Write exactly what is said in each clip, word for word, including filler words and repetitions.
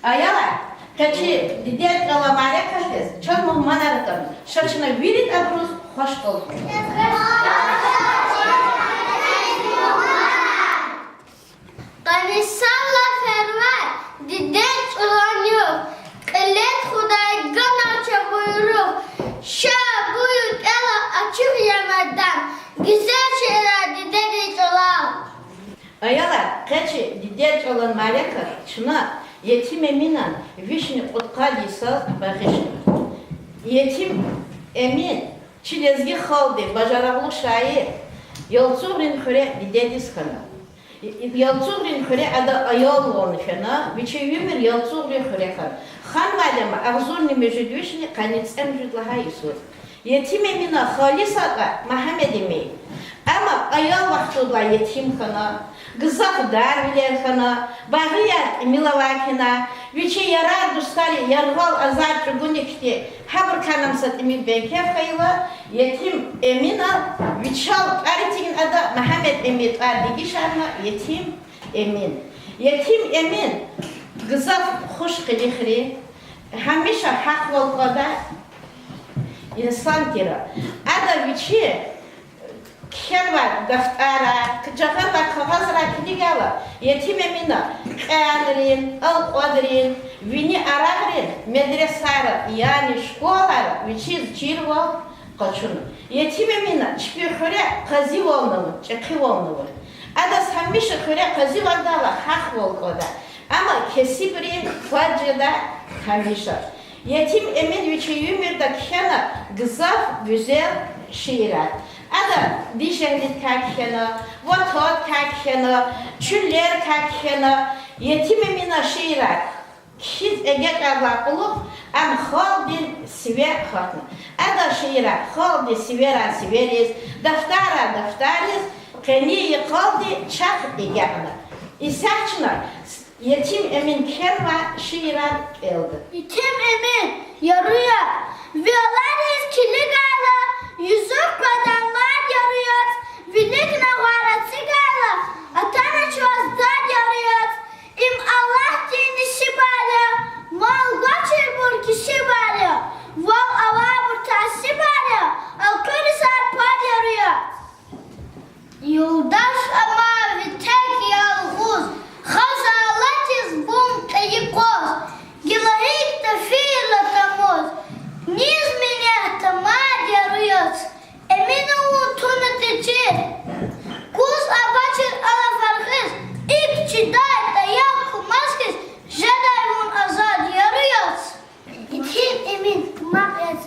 Аялар, къе чи дидед чӀалан мярекатдиз чаз мугьманар атана, ша чна вирида абуруз хваш кӀелда. Къанни сан лап фервар дидед чӀалан югъ, кьиле тухудай ганай чӀал буйругъ, ша буюр кӀела ачух я майдан, гуьзел шиирар дидедин чӀалал. Аялар, къе чи дидед чӀалан мярекат чна Етим Эминан вишни кьудкъад йисаз багъишна. Етим Эмин чи лезги халкьдин бажарагълу шаир, Ялцугърин хуьре дидедиз хьана. Ялцугърин хуьре ада аялвални фена, вичин уьмуьр Ялцугърин хуьре хьана. Ханвайди ам агъзурни муьжуьд вишни къанни цӀемуьжуьд лагьай йисуз. Етим Эмина халис акьван Мегьамед Эмин. Амма аял вахтундилай етим хьана, гзаф дарвилер хьана, багъияр тӀимил авай хьана, вичин ярар-дустари яргъал азар чӀугуникди, гьабурукай ам са тӀимил бейкеф хьайила, Етим Эмина вичел тӀвар эцигна ада Мегьамед Эмин тӀвар дегишарна Етим Эмин. Етим Эмин гзаф хуш къилихрин, гьамиша гьахъвал кӀандай инсан тир. Ада вичи кхьенвай дафтарар, жагъанвай кагъазрай килигайла, Етим Эмина кьенрин, элкъведрин, вини арагърин медресайра, яни школайра вичиз чирвал къачуна. Етим Эмина чпин хуьре къазивални ава, чӀехивални ава. Адаз гьамиша хуьре къазивалдайла гьахъвал кӀандай, амма кесибри фад жеда гьамиша. Етим Эмин вичин уьмуьрда кхьена гзаф гуьзел шиирар. Ада дишегьлидикай кхьена, ватандикай кхьена, чуьллерикай кхьена. Етим Эминан шиирар кхьиз эгечӀайдалай кьулухъ ам халкьдин сиве гьатна. Адан шиирар халкьдин сиверай сивериз, дафтаррай дафтариз къенин йикъалди чахъ эгечӀна. Исятда чна Етим Эмин кхьенвай шиирар кӀелда. Етим Эмин, яру я, ви алайриз килигайла, юзук квадай мад, яру яц, виликна гъвар эцигайла, атанач ваз дад, яру яц. Им Аллагьдин несибар я, мал гвачирбур кесибар я, вал авайбур тасибар я, алкъуьризар пад, яру яц. Юлдаш амай ви тек ялгъуз, хаза алатиз вун кьейи къваз, гила гьикӀ тефила тамуз, низ минет тамад, яру яц. Эмина вун туна течир, куз авачир алафар гъиз, икӀ чидай даяр кумаз хьиз, жедай вун азад, яру яц. Етим Эмин, тумакь яц.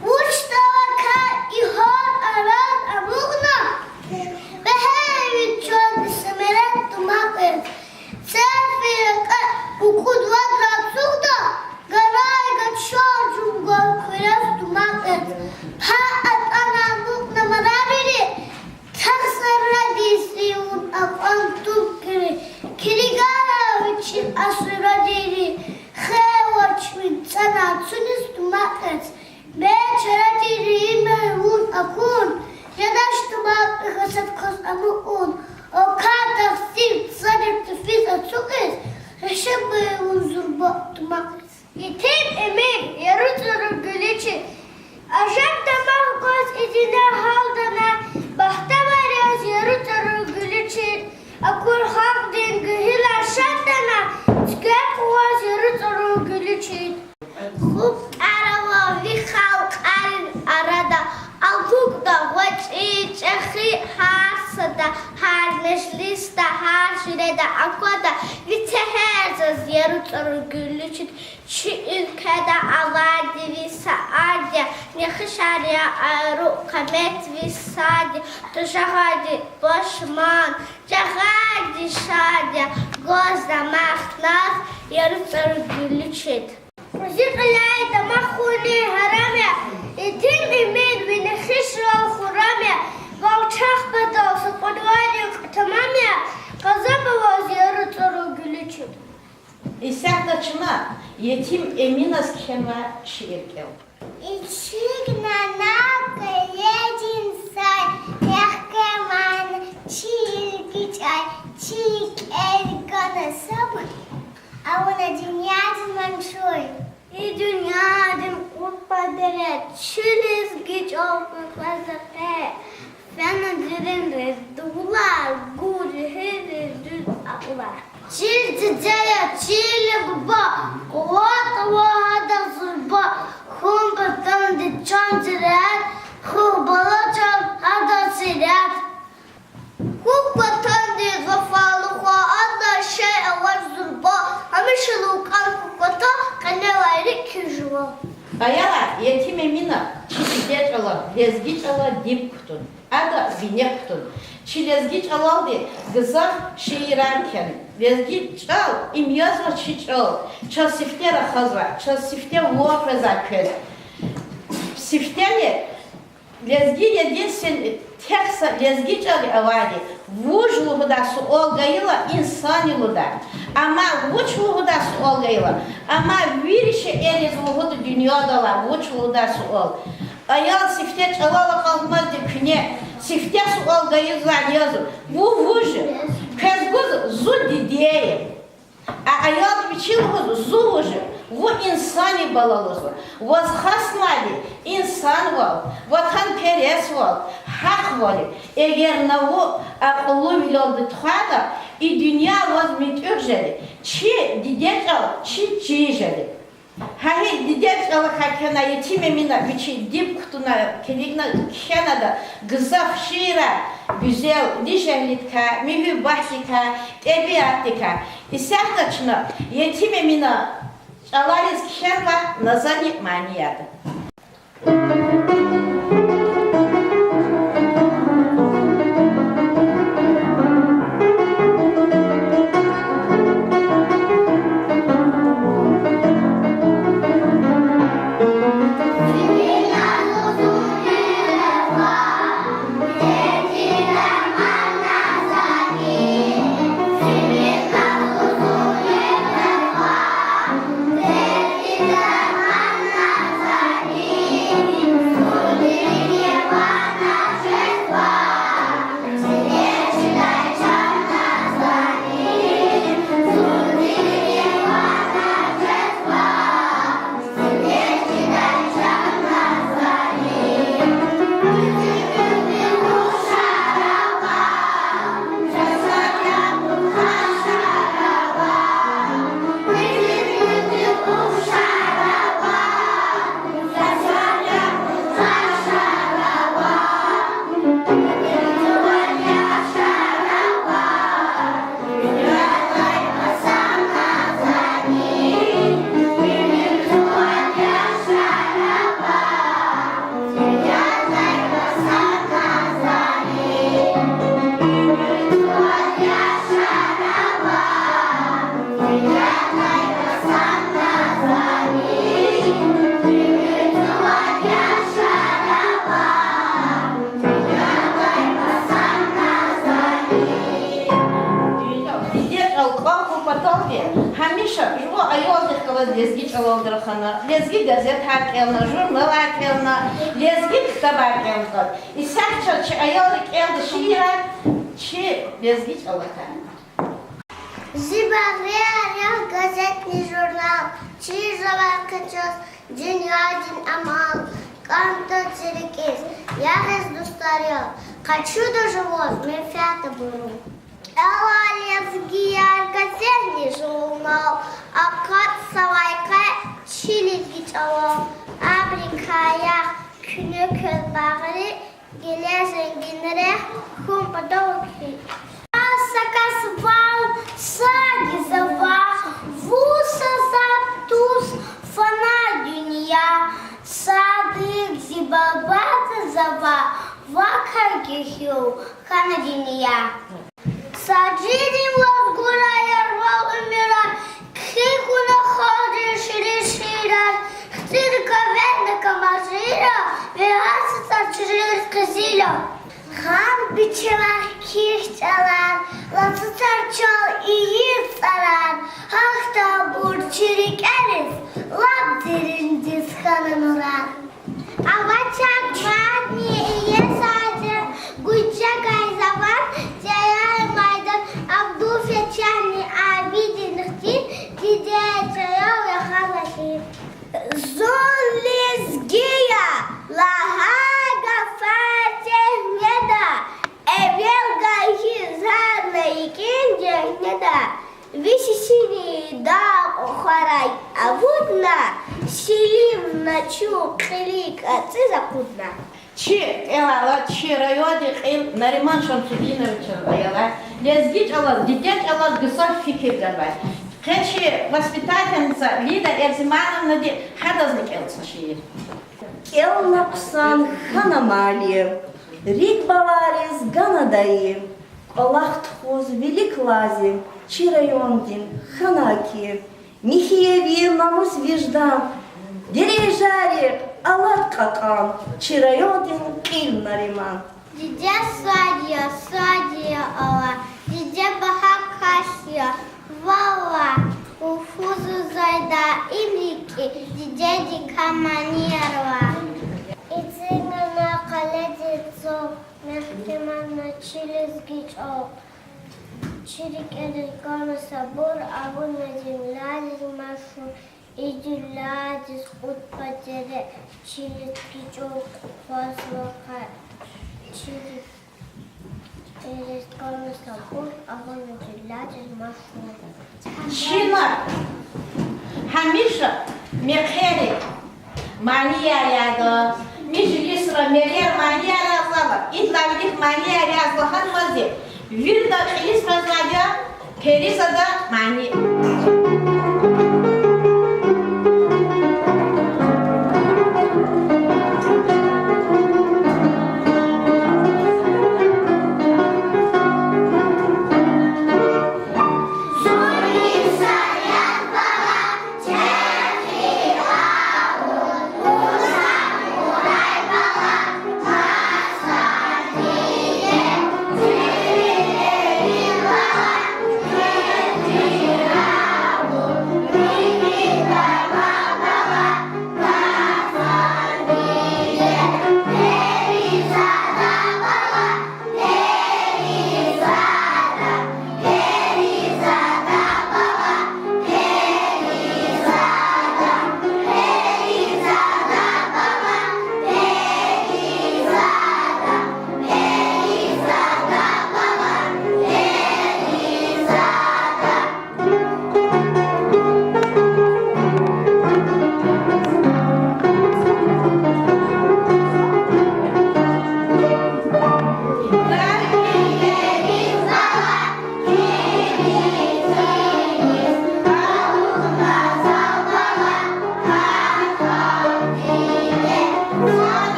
Вуч тавакай и гьар арада амукьна, вегьей вич чан, и семерек тумакь яц. Церфи рекье укӀуд вад ацукьда, гарай гад шар жув гвай хуьрез, тумакь яц. Пай атӀана амукьна марарини, тахсарадиз вун акьван тум кири, килигайла вичин асурадини, хер вач вин цӀана цуниз, тумакь яц. Бес чара тир ийимир вун акун, жедач тумакь, и гьасад кваз амукьун, акай тахсир цадик туфиз ацукьиз, гъиша буй вун зурба, тумакь яц. Етим Эмин, яру цӀуру гуьлуьчи, ажеб дамах кваз и дуьнья гьалдана, бахтавар яз яру цӀуру гуьлуьчи, акур халкьдин гуьгьуьлар шад хьана, цуьквер къугъваз яру цӀуру гуьлуьчи. ХупӀ тӀар ава ви халкьарин арада, алукӀда гъвечӀи, чӀехи гьар сада, гьар межлисда, гьар жуьреда аквада, ви цехер заз яру цӀуру гуьлуьчи. Чи уьлкведа авайди ви саад я, нехишар я ару, къамет ви сад я, тӀужагъарди пашман, жагъарди шад я, гваз дамах наз, яру цӀуру гуьлуьчи. Къузи кьиляй дамах хьуни гьарам я, Етим Эмин, ви нехишрал хурам я, вал чахъ патал са кьуд ванюкь тамам я, къазанба ваз яру цӀуру гуьлуьчи. Исятда чна Етим Эминаз кхьенвай шиир кӀелда. Ичик нана къеледин сай, нек кеман чи илгичӀай, чи кӀел гана сабур, авуна дуьньядиз Чи лезги чӀал къекъвез къе, фена деринриз дувулар, гуз жегьилриз дуьз акьулар. Чил диде я, чил буба, къуват ава гьадаз зурба, хьун патанди чан терез, хуьх, бала чан, гьадаз сирез. Хьухь ватандиз вафалу хва, адалай шей авач зурба, гьамиша лукӀан хьухь ватан, къеневайри куь жува. Аялар, Етим Эмина чи диде чӀала, лезги чӀала диб кутун, ада бине кутун. Чи лезги чӀалалди гзаф шиирар кхьена. Лезги чӀал, им язва чи чӀал, чаз сифте рахазва, чаз сифте ван къвезва квез. Сифтени лезги единственный, тек са лезги чӀал авайди, вуж лугьудай суал гайила, инсан я лугьуда. Амма вуч лугьудай суал гайила, амма вири шейэриз лугьуда дуьньядал, вуч лугьудай суал. Аял сифте чӀалал акьалтӀмазди куьне сифте суал гайизвайди язва: вун вуж я? Квез гуз: зун диде я. А аялди вичи лугьуз: зун вуж я? Вун инсандин бала лугьузва. Ваз хаснавайди инсанвал, ватанпересвал, гьахъвал я. Эгер на вун акьуллувилелди тухвайтӀа, и дуьнья ваз муьтӀуьгъ жеди, чи диде чӀал чи чиз жеди. Гьа и диде чӀалакай кхьенай Етим Эмина, вичи диб кутуна, килигна кхьенвайди гзаф шиирар, гуьзел дишегьлидикай, муьгьуьббатдикай, тӀебиатдикай. Исятда чна Етим Эмина чӀалариз кхьенвай назани манияр. Диде чӀал кӀвал хьун паталди, гьамиша жуван аялдихъ галаз лезги чӀалалди рахана, лезги газетар кӀелна, журналар кӀелна, лезги ктабар кӀелна. Исятда чи аялри кӀелда шиирар чи лезги чӀалакай. Зи багърияр я газетни журнал, чирзава къе чаз дуьньядин амал, кӀанда зи рикӀиз, ягъиз дустар я, къачуда жуваз менфят абурун. КӀела, лезгияр, газетни журнал, акъатзавай къе чи лезги чӀалал, абурукай ягъ куьне квез багъри, гележегдин рехъ хьун патал кхьихь. Са кас ван сад я завай, вун са затӀ туш, фана дуьнья, садик зи бабади завай, вакай гуьгьуьл хьана дуьнья. Са жуьредин ваз гурай яргъал уьмуьрар, кхьихь вуна халкьдин ширин шиирар, хцӀир каведна камажира, вегьар цацар чуьруьриз къизила. Гъам бичивай кхьихь чӀалар, лацу цар чал ийиз цӀарар, гьахьтинбур чи рикӀериз лап дериндиз хьана нурар. Авачир мадни иесади гуьрчегай завай, чаяр майдан, Абдулфечагьни Абидин хьтин, диде чӀалал рахаз ахьтин. Зун лезги Дагъ хварай авудна, силив на чун кьилин кӀацӀиз акъудна. Чи кӀелала чи райондин кьил Нариман Шамсудиновичан, аялар, лезги чӀалаз, диде чӀалаз гзаф фикир ганвай. Къе чи воспитательница Лида Эрзимановнади гьадазни кӀелда са шиир. КӀелна хъсан хьана мали, рикӀ балайриз гана дайи, кӀвалах тухуз вилик лазим, чи райондин хьана кӀи. Михьи я ви намус, виждан, дережайрихъ алад кьакьан, чи райондин кьил Нариман. Диде сад я, сад я, Аллагь, диде багьа кас я, валлагь, ухузузай даим рикӀи дидедикай манияр ва. Эцигна къеледин цӀук, мягькемарна чи лезги чӀал, чи рикӀериз гана сабур, авуна дуьньядиз машгьур. И дуьньядиз кьуд патари чи лезги чӀал тухвазва къе, чи рикӀериз гана сабур, авуна дуьньядиз машгьур. Чна гьамиша мехъерик манияр яда, межлисра мехъер манияр язава, идалай вилик манияр яз лагьанмазди, вирида кьилиз къвезвайди я Перизада мани.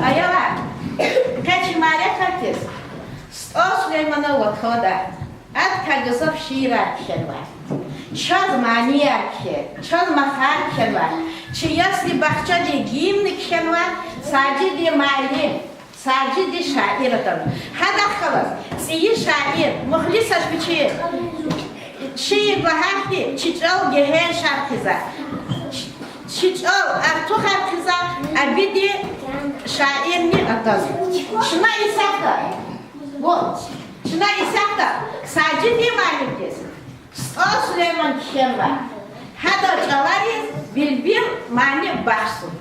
Аялар, къе чи мярекатдиз СтӀал Сулейманан вакалда адакай гзаф шиирар кхьенвай. Чаз манияр кхьей, чаз махар кхьенвай. Чи ясли-бахчадин гимн кхьенвай Сажидин муаллим, Сажидин шаир атана. Гьадахъ галаз цӀийи шаир Мухлисаз вичи шиир лагьай хьи, чи чӀал гегьеншар хъийизва, чи чӀал артухар хъийизва, абурун шиирни атанва. Чна исятда, вот, чна исятда Сажидин муаллимдиз СтӀал Сулейман кхьенва, гьадан чӀалариз Билбил мани бахшзава.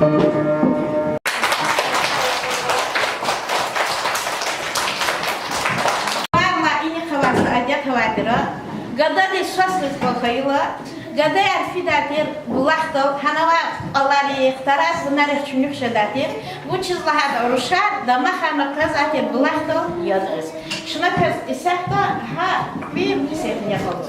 Варла иниз авай са адет авай тир, гадади свас ийиз кӀан хьайила, гадаяр фидай тир булахдал, гьанавай кӀвалерихъ, тараз-гьунарихъ чуьнуьх жедай тир, вучиз лагьайтӀа рушар дамахарна къвезвай тир булахдал яд гъиз. Чна квез исятда гьа кьве кесибни къалур.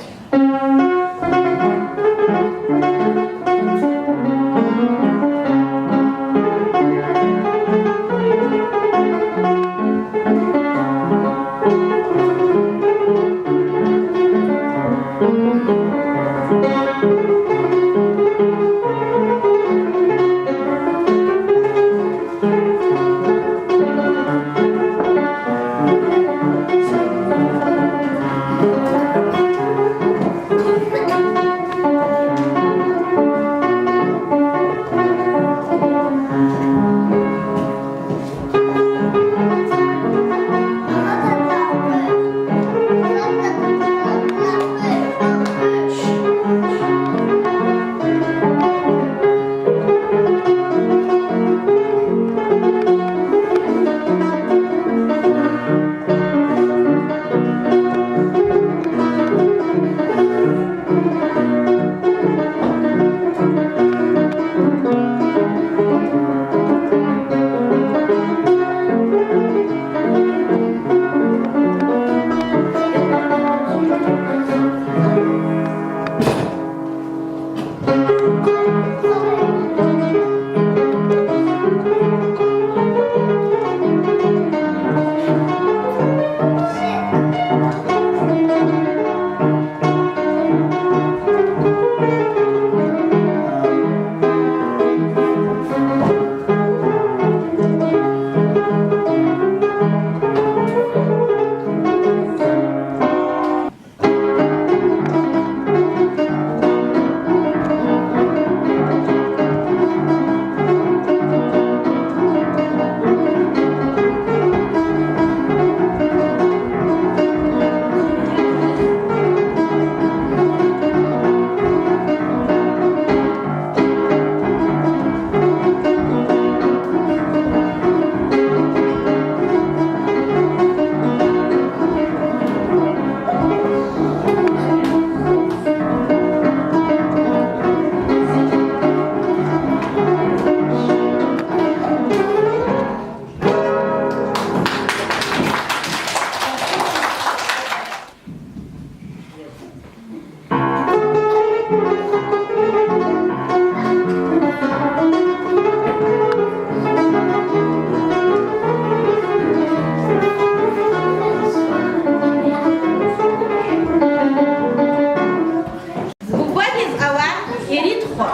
Бубадиз авай ирид хва.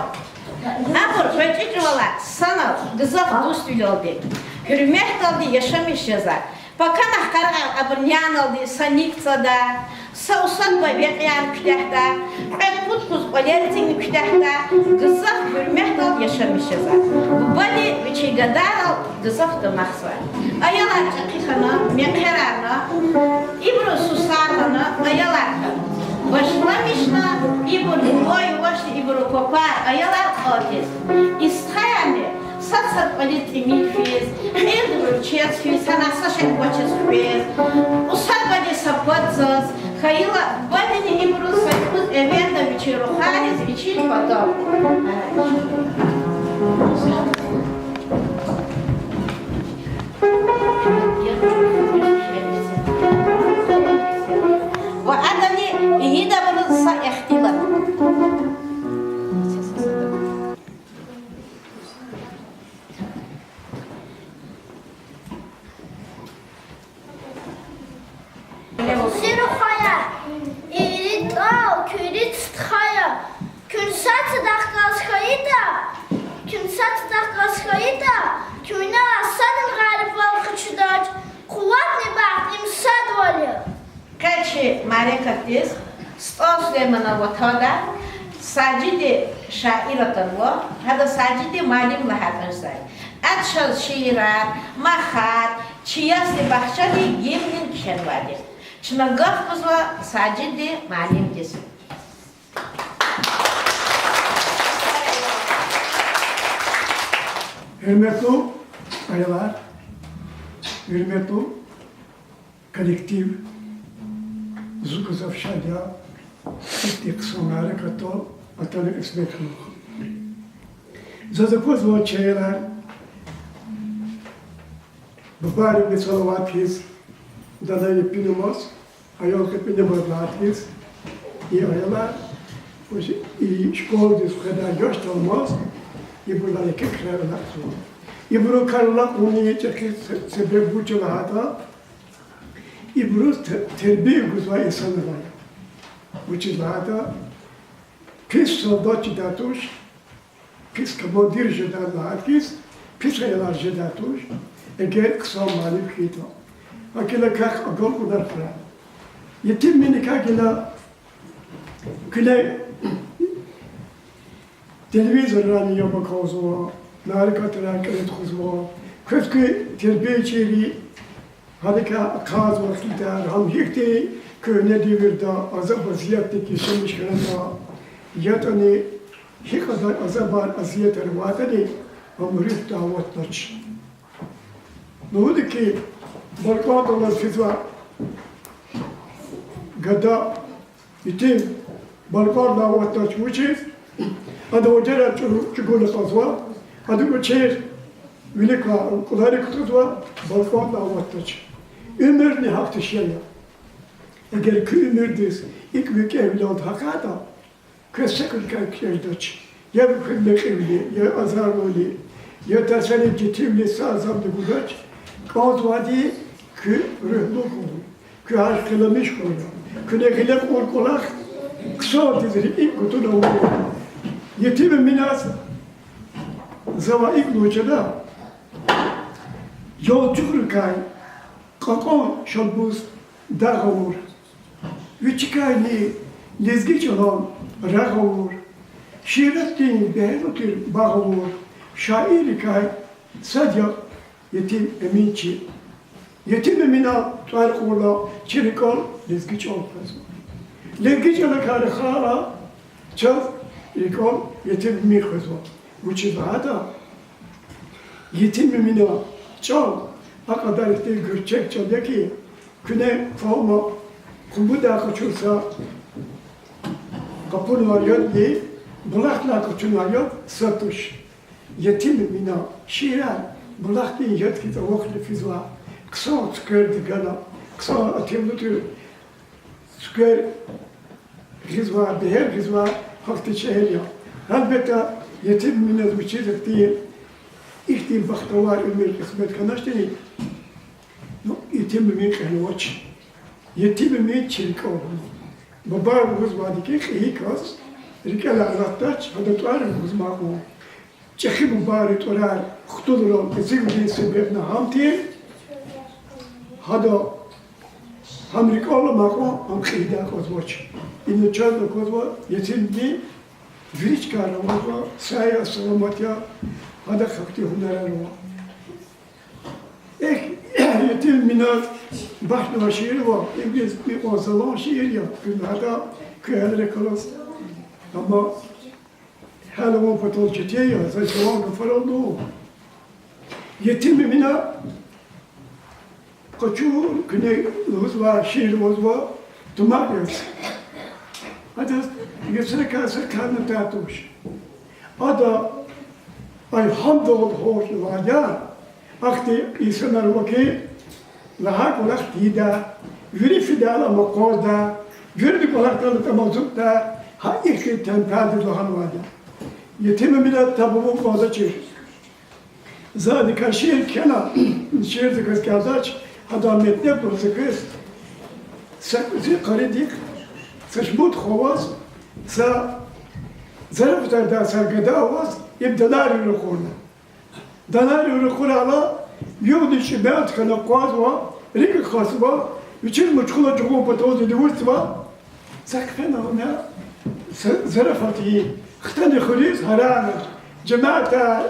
Абур гъвечӀи чӀавалай санал гзаф дуствилелди, гьуьрметдалди яшамиш жеза. Пакамахъ къарагъай абур няналди са ник цада, са усадба векьяр куьтягьда, кьвед-пуд куз кӀвалер эцигна куьтягьда, гзаф гьуьрметдал яшамиш жеза. Бубади вичин гадайрал гзаф дамахзавай. Аялар чӀехи хьана, мехъерарна, ибуру сусар гъана, аялар хьана. Башламишна ибур, юваш-ювашди ибуру папар, аялар кӀалтиз. И стхаярни сад-сад кӀвализ тӀимил физ, кьилди гъуьрчез физ, гьана са шей гвачиз хквез, усадбади са пад заз хьайила, бубадини ибуруз са юкъуз эвенда вичин рухвайриз, вичин патав. Ва адани ийидайбуруз са ихтилат. Зи рухваяр, ирид тӀал куь ирид стха я. Куьн сад-садахъ галаз хьайитӀа, куьн сад-садахъ галаз хьайитӀа, куьне садан гъайри вал къачудач, къуватни бахтни садвал я. Къе чи мярекатдиз СтӀал Сулейманан ватанда Сажиди шаир атанва, гьада Сажиди муаллим лагьайтӀа жезвай. Ад чаз шиирар, махар, чи ясли бахчадин гимнни кхьенвайди. Чна гаф гузва Сажиди муаллимдиз. Гьуьрметлу аялар, гьуьрметлу коллектив, зун гзаф шад я ихьтин хъсан мярекатда атана кьисмет хьухь. Заз аквазва, чи аялар, бубайрин салават хьиз, дада епинамаз, аял къепинамаз лагьайтӀа хьиз, и аялар, и школадиз къведай яш тӀалмаз, ибур еке крар алакьзава. Ибурун крар алакьунин чӀехи се-, себеб вуч я лагьайтӀа, ибуруз те-, тербия гузвай инсанар авай. Вучиз лагьайтӀа, пис солдат жедай туш, пис командир жедай лагьайтӀа хьиз, пис аялар жедай туш, эгер хъсан муаллим хьайитӀа. ГьакӀ хьайила квехъ агалкьунар хьурай. Етимвиликай гила куьне телевизоррани яб акалзава, мярекатрай кьиле тухузва. Квез куь тербиячийри гьадакай ахъайзава хьи тир, гьам гьихьтин куьгьне девирда азаб-азиятдик яшамиш хьана тир, ятӀани гьикьван азабар, азиятар аватӀани, ам руьгьдай аватдач. Лугьуда хьи, балкӀандал физва гада, итим, балкӀандал аватдач вучиз, ада вадера чӀу-, чӀугуна кьазва, ада кӀвачер вилик кьван кӀуларик кутазва, балкӀандал аватдач. Уьмуьрни гьахьтин шей я. Эгер куь уьмуьрдиз икӀ викӀегьвилелди гьакьайтӀа, квез са куьликай кичӀе жедач. Я куь мекьивили, я азарлувили, я тарсарин четивили са азабни гудач, кӀанзавайди куь руьгьлу хьун, куь гьаж хъиламиш хьун я, куьне гъиле кьур кӀвалах хъсандиз рикӀик кутуна авун я. Етим Эминаз завай икӀ лугьуз жеда: ялчугърикай кьакьан шалбуз дагъ авур, вичикайни лезги чӀалан рагъ авур, шииратдин бегьерлу тир багъ авур шаиррикай сад я Етим Эминчи. Етим Эминан тӀвар кьурла чи рикӀел лезги чӀал къвезва. Лезги чӀалакай рахайла чаз рикӀел Етим Эмин къвезва. Вучиз лагьайтӀа Етим Эминан чӀал а кьадар ихьтин гуьрчег чӀал я хьи, куьне фагьума къумбудай къачур са къапунвай яд, булахдилай къачунвай яд са туш. Етим Эминан шиирар булахдин яд хьиз авахьна физва, хъсан цуькверда гана, хъсан атирлу тир цуьквер гъизва, бегьер гъизва, гьахьтин шиир я. Гьелбетда, Етим Эминаз вичиз ихьтин, ихьтин бахтавар уьмуьр кьисмет хьаначтӀани, ну, Етим Эмин кьенвач. Етим Эмин чи рикӀел гъун. Бубайри лугьузвайди хьи, кьейи кас рикӀелай алатдач, гьадан тӀвар лугьузмай кьван. ЧӀехи бубайрин тӀварар хтулрал эцигун себебни гьам тир, гьада, гьам рикӀел аламай кьван ам кьейидай кьазвач. Ина чаз аквазва, Етим Эмин вири чкайра авазва, сагъ я, саламат я, гьадахъ гьахьтин гьунарар ава. Эхь, Етим Эминаз бахтнавай шиир ава, ибуруз икьван залан шиир я, куьн гьада куьгьелрик галаз. Амма гьал авун патал четин я, за жуван гафарал лугьун. Етим Эмина къачур, куьне лугьузвай шиир авазва, Тумакь яз. Адаз яцракай са кар атай туш. Ада алгьамдал гьорнавайди я, ахьтин инсанар ава хьи, лагьай кӀвалах тийида, вири фидайла ам акъвазда, вирида кӀвалахдал атӀа амазукьда, гьа ихьтин темпдиз лагьанвайди я. Етим Эмина таб авун кӀандачир. За адакай шиир кхьена, шиир за квез кӀелдач, гьадан метнебур за квез, са зи къаридихъ, са шумуд хва аваз, са зарафатардай са гада аваз, им данайрив ракъурна. Данайрив ракъурайла, югъни чӀибел хьана акъвазва, рикӀик хасва, вичиз машгъул жуван патал зи лугьузва, Захъ фена вуна за-, зарафат ийин. Хтана хуьруьз гьарайна. Жемятар,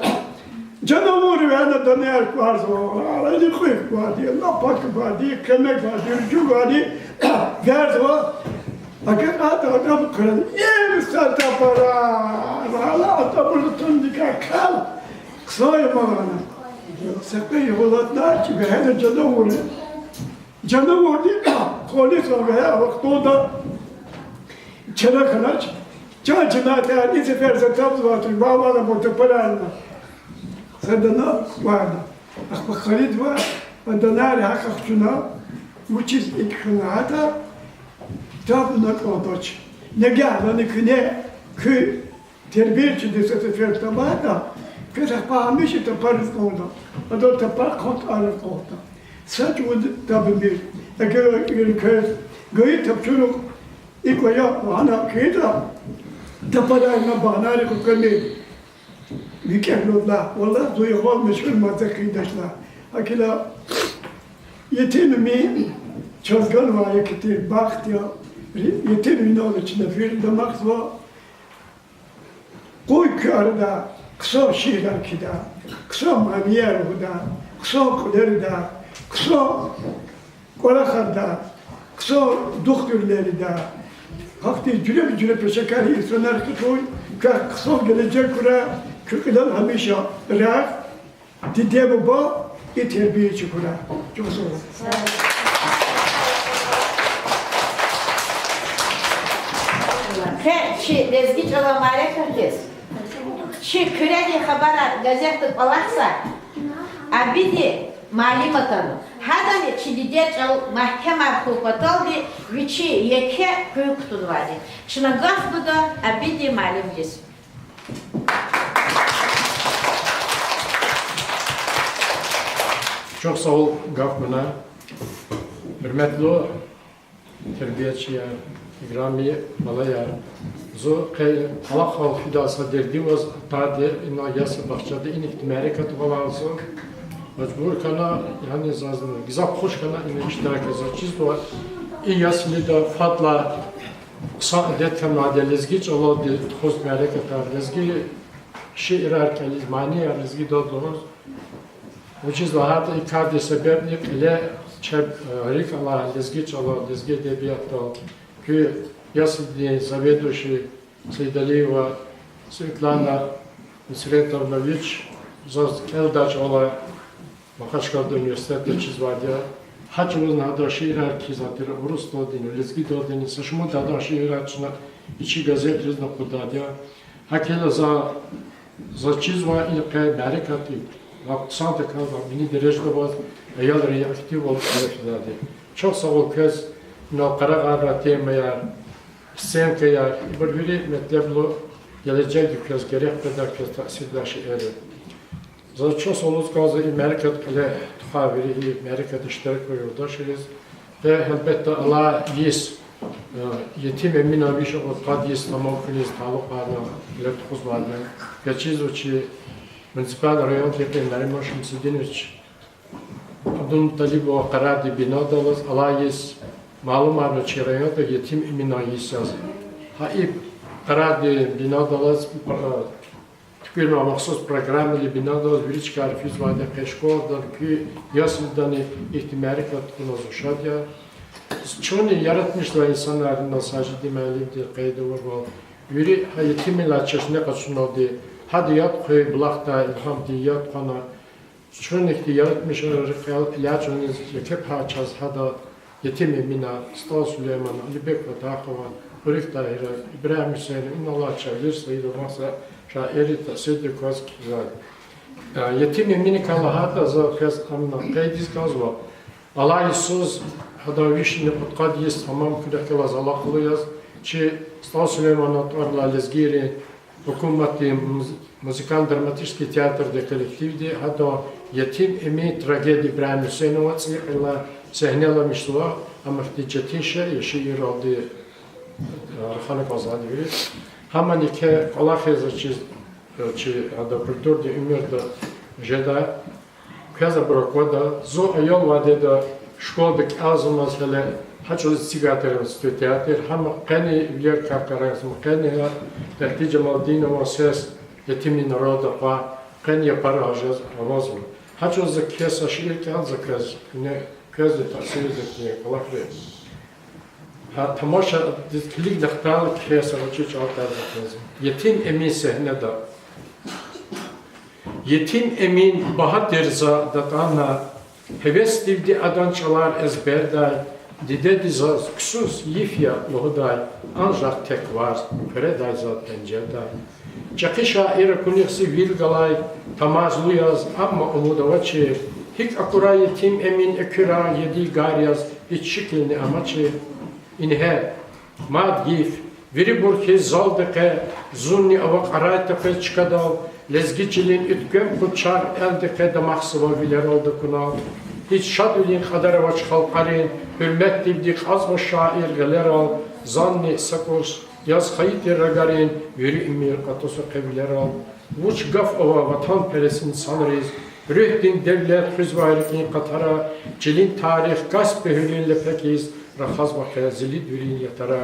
жанавурви ана данаяр кӀварзава, ана кьуьх кӀварди, напак кӀварди, кемек кӀварди, ржу кӀварди, верзава. АгакьайтӀа атӀа хъвена, им са тапара, гьала атӀа бур тундикай кал. Хъсан я лагьана. Са кьве йигъалатна чи вегьена жанавур. Жанавурди кӀвализ вегьена вахтунда чара хьанач. Чан чна тяни сефер за табзаватур, ва вала мутапарайна. Садана варна. Ахпа харидва, аданар гьахъ чуна, вучиз икӀ хьана гьатта, таб на кӀандач. Нагагьлани куьне, куь тербиячидиз са сефер табатӀа, квез ахпа гьамиша тапариз кӀанда. Ада тапар хъван тӀараз кӀанда. Са чӀавуз таб мир. Эгер вири квез гайи тапшурухъ икӀ ая лагьана хьайитӀа, тапарай на багьнари кукамир. ВикӀегьлудла, валлагь, зун ягъал машгьур мад за хъийидач лагь. ГьакӀ хьайила Етим Эмин чаз ганвай еке тир бахт я, ри-, Етим Эминал чна фир дамахзава. Къуй куь арада хъсан шиирар кхьида, хъсан манияр лугьуда, хъсан кьуьлер ийида, хъсан кӀвалахар ийида, хъсан духтурлер ийида. Гьахьтин жуьреба-жуьре пешекар инсанар хьухь, квехъ хъсан гележег хьурай, куь кьилел гьамиша рагъ, диде-буба и тербиячи хьурай. Чухсагъул. Къе чи лезги чӀалан мярекатдиз, чи Куьредин хабарар газетда кӀвалахзавай Абиди муаллим атанва. Гьадани чи дидед чӀал мягькемар хьун паталди вичи еке къуьн кутунвайди. Чна гаф гуда Абиди муаллимдиз. Чухсагъул гаф гунай. Гьуьрметлу тербиячияр, играми балаяр, зун къе кӀвалахал фидай са дердиваз атайди ина ясли бахчада, ина ихьтин мярекат кӀвалахзава. Мажбур хьана, яни заз гзаф хуш хьана ина иштиракзава. Заз чизва, и яслида фадлай хъсан адет хьанвайди я лезги чӀалалди тухуз мярекатар, лезги шиирар кӀелиз, манияр лезгидал лугьуз. Вучиз лагьайтӀа и кардин себебни кьиле чеб, э, рикӀ алай лезги чӀалал, лезги эдебиятдал, куь яслидин заведующий Саидалиева Светлана Нусретовна вич заз кӀелдай чӀал алай Махачкъалада университетда чизвайди я. Гьа чӀавузни гьада шиирар кхьизвай тир урусдалдини, лезгидалдини, са шумуд гьадан шиирар чна и чи газетризни акъуддайди я. ГьакӀ хьайила за, заз чизва и къе мярекатдин ва хъсандаказ ва вини дережада аваз аялри активвал кӀвале физвайди. Чухсагъул квез, инал къарагъарнавай темаяр, сценкаяр, ибур вири метлеблу, гележегда квез герек къведай, квез таъсирдай шейэр я. Заз чухсагъул лугьуз кӀанзава и мярекат кьиле тухвай вири и мярекатда иштирак авай юлдашриз. Къе гьелбетда алай йис, э, Етим Эминан виш кьудкъад йис тамам хьуниз талукьарна кьиле тухузвайди я. Квез чизва чи муниципальный райондин кьил Нариман Шамсудинович Абдулмуталибован къарардин бинадаллаз алай йис малумарна чи районда Етим Эминан йис яз. Гьа и къарардин бинадаллаз, э, туькӀуьрнавай махсус программадин бинадаллаз вири чкайра физвайди я. Къе школадани, куь яслидани ихьтин мярекат кьуназ шад я. Чунни яратмишзавай инсанар, ина Сажидин муаллимди къейд авурвал, вири гьа Етим Эминлай чешне къачуналди, гьадан яд хъвей булахдай илгьамдин яд хъвана, чун ихьтин яратмишунрин рекьел элячӀуниз еке пай чаз гьада Етим Эмина, СтӀал Сулеймана, Алибек Ватахова, Кьурик Тагьира, Ибрагьим Гьуьсейнов, инал алай чӀавуз Саидов маса шаирри таъсирдик кваз кхьизвай. Етим Эминикай лагьайтӀа, за квез ам къейдиз кӀанзава. Алай йисуз гьадан вишни кьудкъад йис тамам хьуникай галаз алакъалу яз, чи СтӀал Сулейманан тӀвар алай лезгийрин гьукуматдин муз-, музыкально-драматический театрдин коллективди гьадан Етим Эмин трагедия Ибрагьим Гьуьсейнова цӀийи кьилелай сегьнеламишзава, ам ихьтин четин шей я шииралди, э, рахана кӀанзавайди вири. Гьамани еке кӀвалах я заз чиз, э, чи гьадан культурадин уьмуьрда жедай. Квез абур аквада, зун аялвилелди школада кӀелзамаз гьеле гьа чӀавуз эцигайтир институтдин театр, гьам къени вилер капкарагзма, къени я Мегьди Жамалдинован сес, Етим Эминан ролда акъваз, къени япара жез авазва. Гьа чӀавуз за кхьей са шиир кӀелда за квез, куьне, квезни таъсирдик кӀвалахри. Гьа тамашадиз килигна хтайла кхьей са гъвечӀи чӀал кӀелда за квез. Етим Эмин сегьнеда. Етим Эмин багьа тир за датӀана, гьевесдивди адан чӀалар эзбердай, дидеди заз ксус йиф я лугьудай, анжах тек варз хъуьредай заз пенжердай. ЧӀехи шаир акунихъ зи вил галай, тамазлу яз, амма умуд авачир, гьикӀ акурай Етим Эмин экуьран ядигар яз, гьич шикилни амачир. Ингье, мад йиф, вирибур хьиз залди къе, зунни ава кьарай тепе чкадал, лезги чилин уьтквем кьуд чар элди къе дамахзава вилерал дакунал. Гьич шадвилин кьадар авач халкьарин, гьуьрметдивди кьазва шаир гъилерал, зани са кӀус яз хайи тир рагарин, вири уьмуьр кьатӀузва къе вилерал. Вуч гаф ава ватанперес инсанриз, руьгьдин девлет хуьзвай рикӀин къатара, чилин тарих Каспи гьуьлуьн лепекиз рахазва къе зилидвилин ятара.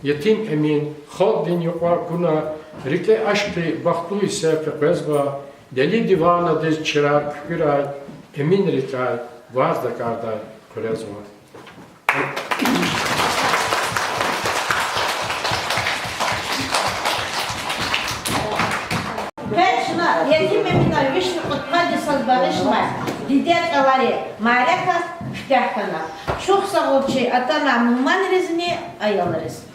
Етим Эмин халкьдин юкьва акуна, рикӀе ашкъи бахтлу гьиссер къекъвезва, дели диванадиз чирар куькӀуьрай, Эмин рикӀяй варз дакӀардай хъуьрезва. Къе чна Етим Эминан вишни кьудкъанни сад багъишламай дидед чӀаларин мярекат куьтягь хьана. Чухсагъул чи атанвай мугьманризни аялриз.